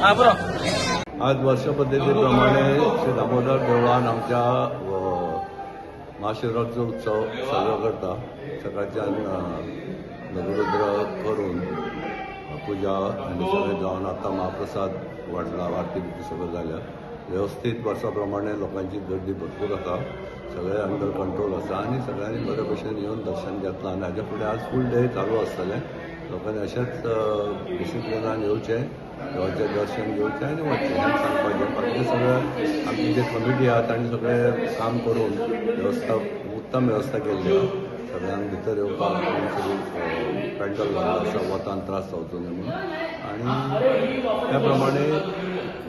आज वर्ष पद्दतीप्रमाणे श्री दामोदर देवळान आमच्या महाशिवरात्रीचो उत्सव साजरो करता. सकाळच्यान लघुरुद्र करून पुजा आनी सगळें जावन आतां महाप्रसाद वाडला, आरती बिरती सगळें जाल्या. वेवस्थीत वर्सा प्रमाणे लोकांची गर्दी भरपूर आसा. सगळें अंडर कंट्रोल आसा आनी सगळ्यांनी बरे भशेन येवन दर्शन घेतलां आनी हाज्या फुडें आज फूल डे चालू आसतलें. लोकांनी अशेंच डिसिप्लिनान येवचें, देवाचें दर्शन घेवचें आनी वचचें हें सांगपाचें. बाकीचें सगळें आमची जे कमिटी आहा, तांणी सगळें काम करून वेवस्था, उत्तम वेवस्था केल्ली आहा. सगळ्यांक भितर येवपाक आनी सगळी पेंडल घाल्लो आसा, वतान त्रास जावचो न्हय म्हणून. आनी त्या प्रमाणे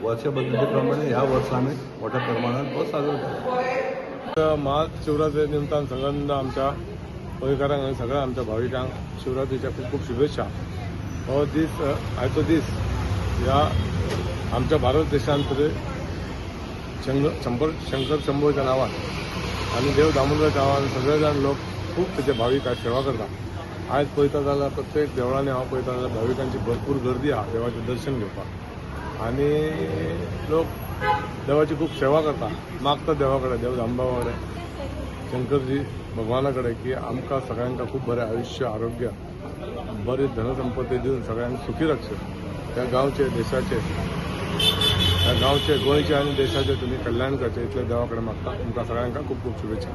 वर्ष पद्दती प्रमाणे ह्या वर्सा आमी मोठ्या प्रमाणात हो साजरो केला. महाशिवरात्री निमतान सगळ्यांना, आमच्या गोंयकारांक आनी सगळ्या आमच्या भाविकांक शिवरात्रीच्या खूब खूब शुभेच्छा. हो दीस, आयचो दीस ह्या आमच्या भारत देशांत तरी शंबर शंकर शंभोच्या नांवान आनी देव दामोदराच्या नांवान सगळे जाण लोक खूब तेचे भावीक आयज सेवा करता. आयज पळयता जाल्यार प्रत्येक देवळांनी हांव पळयता जाल्यार भाविकांची भरपूर गर्दी आहा देवाचें दर्शन घेवपाक आनी लोक देवाची खूब सेवा करता, मागता देवा कडेन, देव दामबाबा कडेन, शंकरजी भगवाना कडेन की आमकां सगळ्यांक खूब बरें आयुश्य, आरोग्य, बरी धनसंपत्ती दिवन सगळ्यांक सुखी राखचें. त्या गांवचे, देशाचे, त्या गांवचे, गोंयचे आनी देशाचे तुमी कल्याण करचें, इतलें देवा कडेन मागता. तुमकां सगळ्यांक खूब खूब शुभेच्छा.